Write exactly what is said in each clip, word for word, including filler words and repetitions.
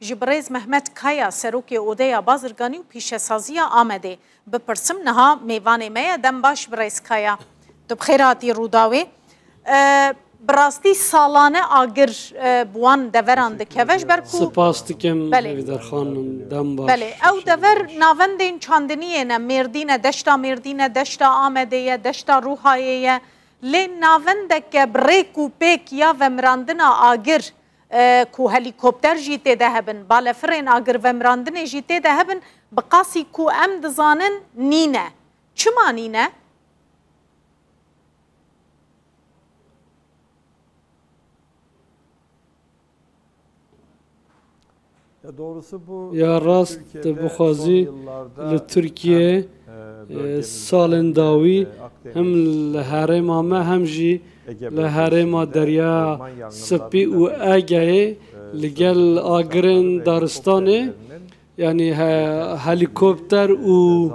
Ji birêz Mehmet Kaya, serokê Odeya Bazirganî û Pîşesaziya Amedê, bipirsim, niha mêvanê me ye. Dem baş birêz Kaya. Tu bi xêr hatî Rûdawê. E, bi rastî salane agir, e, bi wan deveran dikeve, ji ber ku Spas dikim Belê. Hêvîdar Xanim, dem baş. Belê, ew dever navendên çandiniyê ne, Mêrdîn e, deşta Mêrdîn e, deşta Amedê ye, deşta Rûhayê ye. Lê navendeke bi rêk û pêk ya vemirandina agir, e, ku helîkopter jî tê de hebin, balefirên agir vemirandinê jî tê de hebin, bi qasî ku em dizanin nîne. Çima nîne? Ya rast, tu bixwazî li Tirkiye, e, salên dawî hem li herêma me hem jî li herêma Derya Spî û Egeyê li gel agirên daristanê, yanî he-, helîkopter û,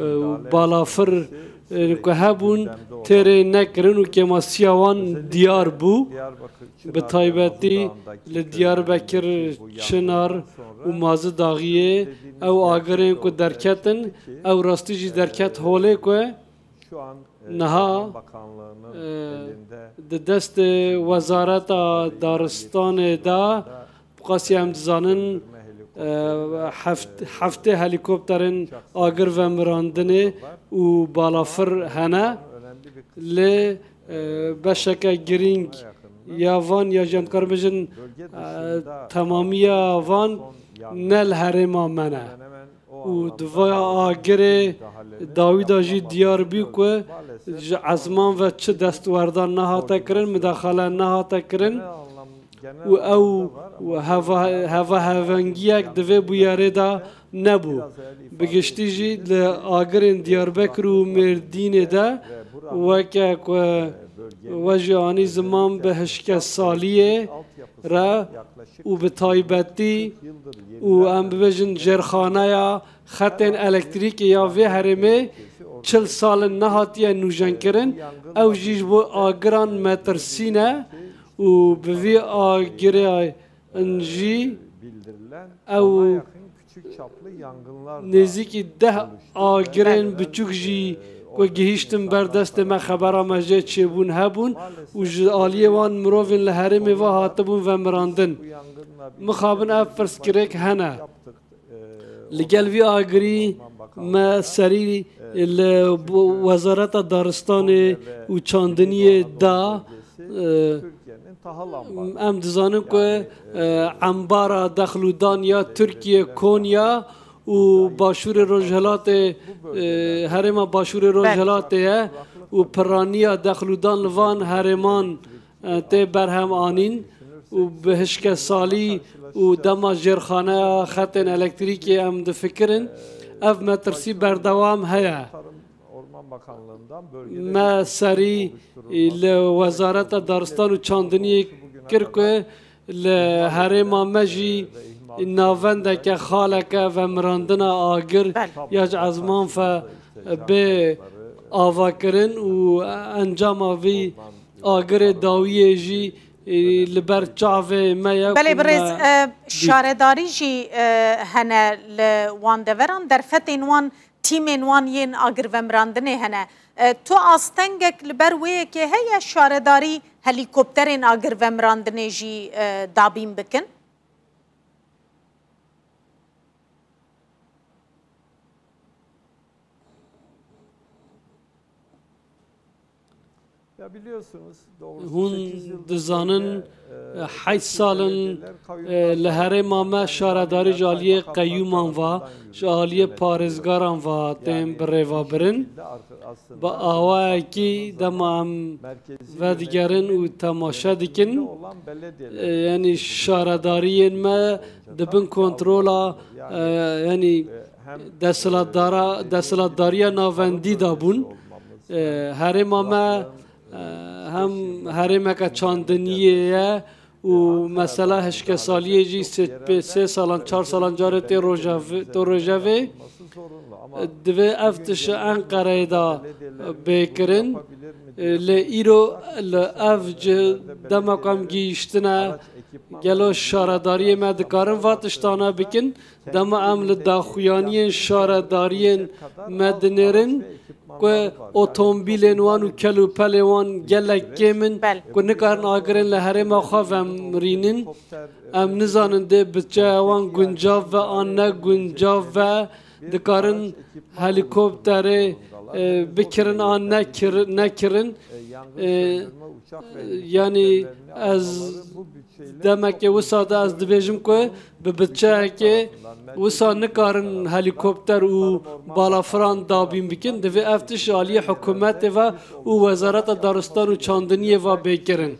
e, balafir, e, ku hebûn, têrê nekirin û kêmasiya wan diyar bû. Bi taybetî li Diyarbekir, Çinar û Mazî Daxiyê ew agirên ku derketin, ew rastî jî derket holê ku niha, e, di destê Wezareta Daristanê de, bi qasî em dizanin, e, heft-, heftê helîkopterên agir vemirandinê û balafir hene. Lê, e, beşeke girîng ya van, ya jî em dikarin bêjin, e, temamiya van ne li herêma me ne. Û di vaya agirê dawî de jî diyar bî ku ji ezman ve çi destwerdan nehate kirin, midaxale nehate kirin û ew heva-, hevahevengiyek di vê bûyerê de nebû. Bi giştî jî li agirên Diyarbekir û Mêrdînê de weke ku we jî anî ziman, bi hişkesaliyê re û bi taybetî û em bibêjin jêrxaneya xetên elektrîkê ya vê herêmê çil sal in nehatiye nûjenkirin. Ew jî ji bo agiran metirsî ne û bi vî agirê in jî ew nêzîkî deh agirên biçûk jî ku gihîştin ber destê me, xebera me jê çêbûn hebûn û ji aliyê wan mirovên li herêmê ve hatibûn vemirandin. Mixabin ev pirsgirêk hene. Li gel vî agirî me serî li Wezareta Daristanê û Çandiniyê da, e, em dizanin ku, e, embara dexlûdan ya Tirkiye, Konya û Başûrê Rojhilatê, e, herêma Başûrê Rojhilatê ye û piraniya dexlûdan li van herêman, e, tê berhem anîn û bi hişkesalî û dema jêrxaneya xetên elektrîkê em difikirin, ev metirsî berdewam heye. Me serî li Wezareta Daristan û Çandiniyê kir ku li herêma me jî navendeke, xaleke vemirandina agir ya ji ezman ve bê avakirin û encama vî agirê dawiyê jî, e, li ber çavê me ye. Belê ku birêz, me e, dît. Şaredarî jî, e, hene li wan deveran, derfetên wan, tîmên wan yên agirvemirandinê hene. E, tu astengek li ber wê yekê heye şaredarî helîkopterên agirvemirandinê jî, e, dabîn bikin? Hûn dizanin, e, heyt sal in, e, li herêma me şaredarî ji aliyê qeyûman ve, ji aliyê parêzgaran ve tên birêvebirin. Bi awayekî dema em vedigerin û temaşe dikin, e, yanî şaredariyên me di bin kontrola, e, yanî desthilatdara-, desthilatdariya navendî de bûn. E, herêma me, e, hem herêmeke çandiniyê ye û mesela hişkesaliyê jî sê, pê-, sê salan, çar salan carê tê rojevê, tê rojevê. Divê ev tişt ji Enqereyê de bê kirin. Lê îro li ev cih dema ku em gihîştine, Gelo şaredariyê me dikarin va tiştana bikin? Dema em li daxuyaniyên şaredariyên me dinêrin ku otomobîlên wan û kel û pelê wan gelek kêm in, Bel. ku nikarin agirên li herêma xwe vemrînin. Em nizanin dê budçeya wan guncav ve an ne guncav ve, dikarin helîkopterê, e, bikirin an nekir-, nekirin. E, yanî ez demekê wisa de ez dibêjim ku bi budçeyekê wisa nikarin helîkopter û balafiran dabîn bikin. Divê ev tişt ji aliyê hikûmetê ve û Wezareta Daristan û Çandiniyê ve bê kirin.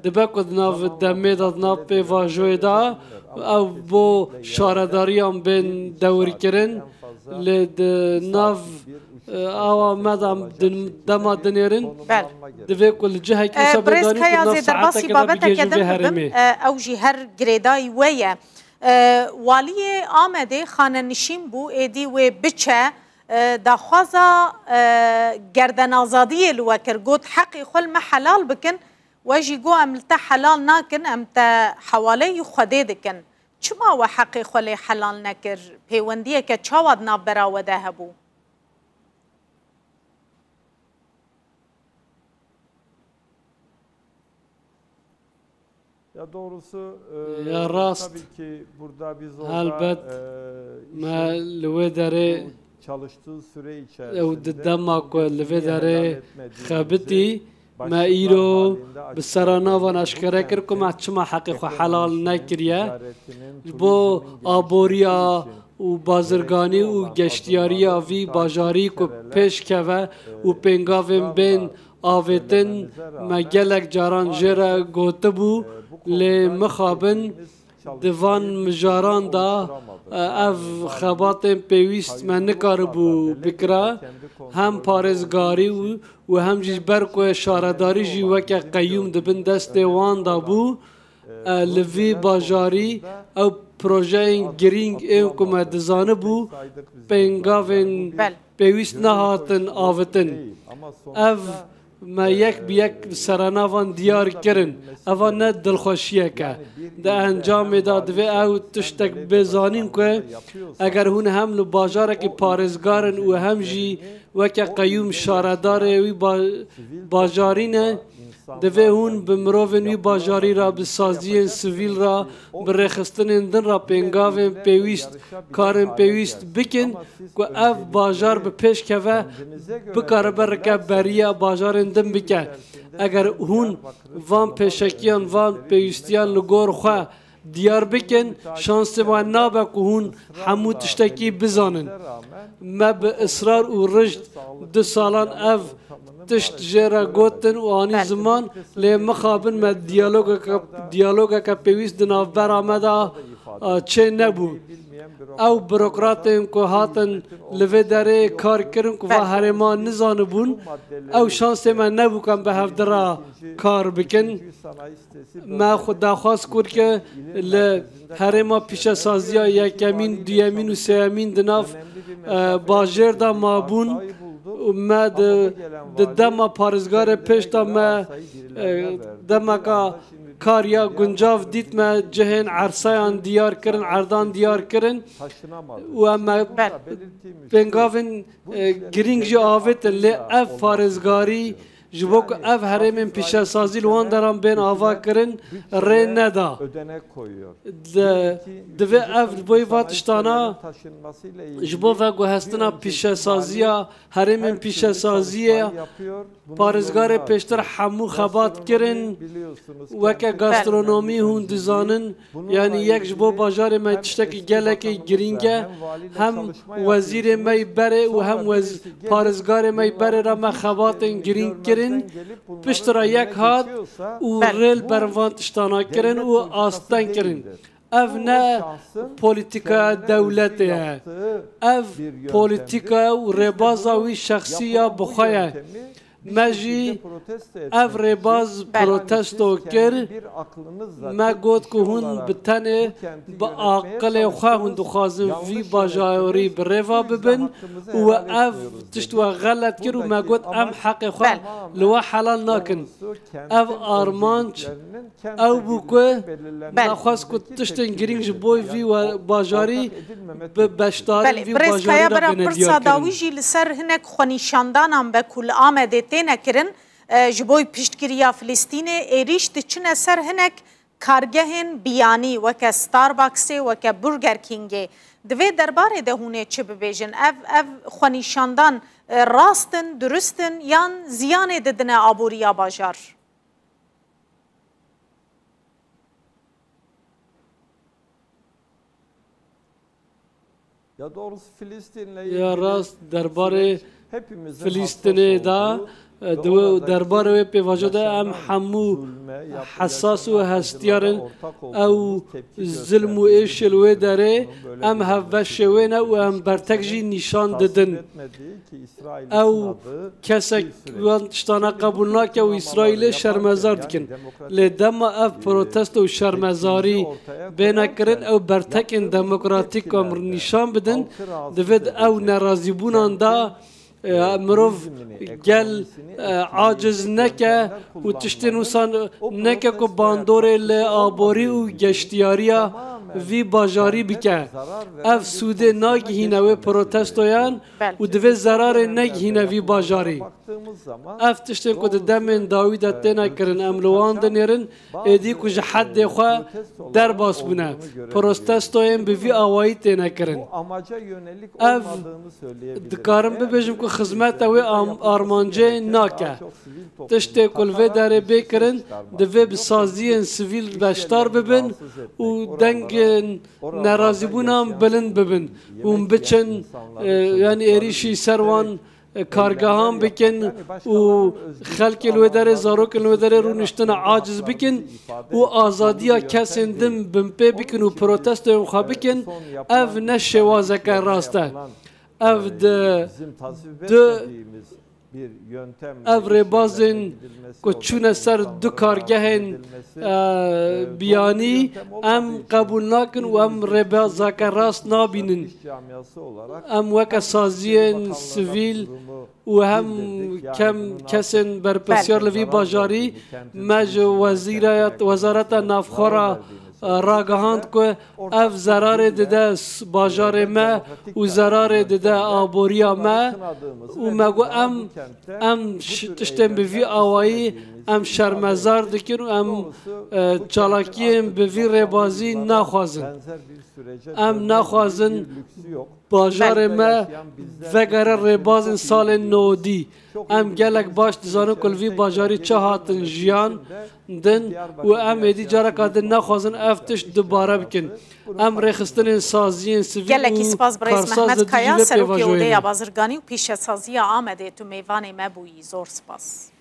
Dibe ku di nav demê de, di nav pêvajoyê de ew bo şaredariyan bên dewrkirin, lê di nav, e, awa me de em din-, dema dinêrin, Bel. divê ku li cihekî E, wisa Birêz bêdanî ku Kaya di nav Zê Derbasî saeteke de babeteke bigihêjin vê din bibim. herêmê. E, ew jî her girêdayî we ye. E, Waliyê Amedê xanenişîn bû, êdî wê biçe, e, daxwaza, e, gerdenazadiyê li we kir. Got, heqê xwe li me helal bikin. We jî got, em li te helal nakin, em te hewaleyî Xwedê dikin. Çima we heqê xwe lê helal nekir? Pêwendiyeke çawa di navbera we de hebû? Ya doğrusu, e, Ya rast. tabii ki burada biz orada, Helbet e, me işin li wê derê bu çalıştığı süre ew di içerisinde dema ku li vê bir derê helal etmediğimizi xebitî, me îro bi seranavan eşkere kir ku me çima heqê xwe helal nekiriye. Ji bo aboriya û bazirganî û geştiyariya vî bajarî ku pêş keve û pêngavên bên avêtin, me gelek caran jê re gotibû, lê mixabin di van mijaran de, e, ev xebatên pêwîst me nikaribû bikira, hem parêzgarî û, û hem jî ji ber ku şaredarî jî weke qeyûm di bin destê wan de bû, e, li vî bajarî ew projeyên girîng ên ku me dizanibû, pêngavên Bel. pêwîst nehatin avitin. Ev me yek bi yek seranavan diyar kirin. Eva ne dilxweşiyek e. Di encamê de divê ew tiştek bê zanîn ku eger hûn hem li bajarekî parêzgar in û hem jî weke qeyûm şaredarê wî ba-, bajarî ne, divê hûn bi mirovên wî bajarî re, bi saziyên sivîl re, bi rêxistinên din re pêngavên pêwîst, karên pêwîst bikin ku ev bajar bi pêş keve, bikaribe rikeberiya bajarên din bike. Eger hûn van pêşekiyan, van pêwîstiyan li gor xwe diyar bikin, şansê wan nabe ku hûn hemû tiştekî bizanin. Me bi israr û rijd du salan ev tişt jê re gotin û anî Belê. ziman, lê mixabin me diyalogeke, diyalogeke pêwîst di navbera me de, a, çê nebû. Ew burokratên ku hatin li vê derê kar kirin ku va Belê. herêma nizanibûn, ew şansê me nebû ku em bi hevdi re kar bikin. Me xwe daxwaz kir ke li herêma pîşesaziya yekemîn, duyemîn û sêyemîn di nav, e, bajêr de mabûn û me di, di dema parêzgarê pêş de me, e, demeka kar ya guncav dît, me cihên ersayan diyar kirin, erdan diyar kirin û em me Belê. pêngavên, e, girîng jî avêtin, lê ev parêzgarî Ji bo ku ev herêmên pîşesazî li wan deran bên ava kirin, rê neda. Di, divê ev li bo va tiştana, ji bo veguhestina pîşesaziya herêmên pîşesaziyê, parêzgarê pêştir hemû xebat kirin, weke gastronomî hûn dizanin, Yanî yek ji bo bajarê me tiştekî gelekî girîng e. Hem wezîrê me yî berê û hem wez-, parêzgarê me yî berê re me xebatên girîng kirin. Piştre yek hat û Belê. rê li ber van tiştana kirin û asteng kirin. Ev ne polîtîkaya dewletê ye. Ev polîtîka û rêbaza wî şexsî ya bi xwe ye. Me jî ev rêbaz protesto kir. Me got ku hûn bi tenê bi aqilê xwe hûn dixwazin vî bajarî bi rêva bibin û we ev tişt we xelet kir û me got em heqê xwe li we helal nakin. Ev armanc ew bû ku me xwest ku tiştên girîng ji bo vî we-, bajarî bi beşdarî Belê, vî Birêz Kaya bajarî re Bera, bêne pirsa diyarkirin. Dawî jî li ser hinek xwenîşandanan be ku li Amedê têne kirin, e, ji bo piştgiriya Filistînê êrîş diçine ser hinek kargehên biyanî weke Starbucksê, weke Burger Kingê. Di vê derbarê de hûn ê çi bibêjin? Ev, ev xwenîşandan, e, rast in, durist in yan ziyanê didine aboriya bajar? Ya rast derbarê Filîstinê de, e, di wê derbarê wê pêvajo de em hemû hesas û hestiyar in. Ew zilm û êşê li wê derê em hevbeşê wê ne û em bertek jî nîşan didin. Ew kesek wan tiştana qebûl nake û Îsraîlê şermezar dikin. Lê dema ev protesto û şermezarî bêne kirin, ew bertekên demokratîk nîşan bidin, divê di ew nerazîbûnan de, e, mirov gel, e, aciz neke û tiştên wisa neke ku bandorê li aborî û geştiyariya vî bajarî bike. Ev sûdê nagihîne wê protestoyan Belê. Û divê zerarê negihîne vî bajarî. Ev tiştên ku di demên dawî de têne kirin, em li wan dinêrin, êdî ku ji heddê xwe derbas bûne, protestoyên bi vî awayî têne kirin. Ev, dikarim bibêjim ku xizmeta wê am-, armancê nake. Tiştê ku li vê derê bê kirin, divê bi saziyên sivîl beşdar bibin û dengên nerazîbûnan bilind bibin. Hûn biçin, e, yanî êrîşî ser wan, e, kargehan bikin û xelkê li wê derê, zarokên li wê derê rûniştine aciz bikin û azadiya kesên din binpê bikin û protestoyên xwe bikin. Ev ne şêwazeke rast e. Ev di du Ev rêbazên ku çûne ser du kargehên, e, biyanî, em qebûl nakin û em rêbazeke rast nabînin. Em weke saziyên sivîl û hem kem kesên berpirsiyar li vî bajarî me ji wezîraya, Wezareta Navxwe re ragihand ku ev zerarê dide s-, bajarê me û zerarê dide aboriya me û me got em, em ş-, tiştên bi vî awayî em şermezar dikin û em, e, çalakiyên bi vî rêbazî naxwazin. Em naxwazin bajarê me vegere rêbazên salên nodî. Em gelek baş dizanin ku li vî bajarî çi hatin jiyan din û em êdî careka din naxwazin ev tişt dubare bikin. Em rêxistinên saziyên sivîl Gelekî û spas birêz karsaza Mehmet Kaya, dicî vê serokê pêvajoyê Odeya ne. Bazirganî û Pîşesaziya Amedê, tu mêvanê me bûyî. Zor spas.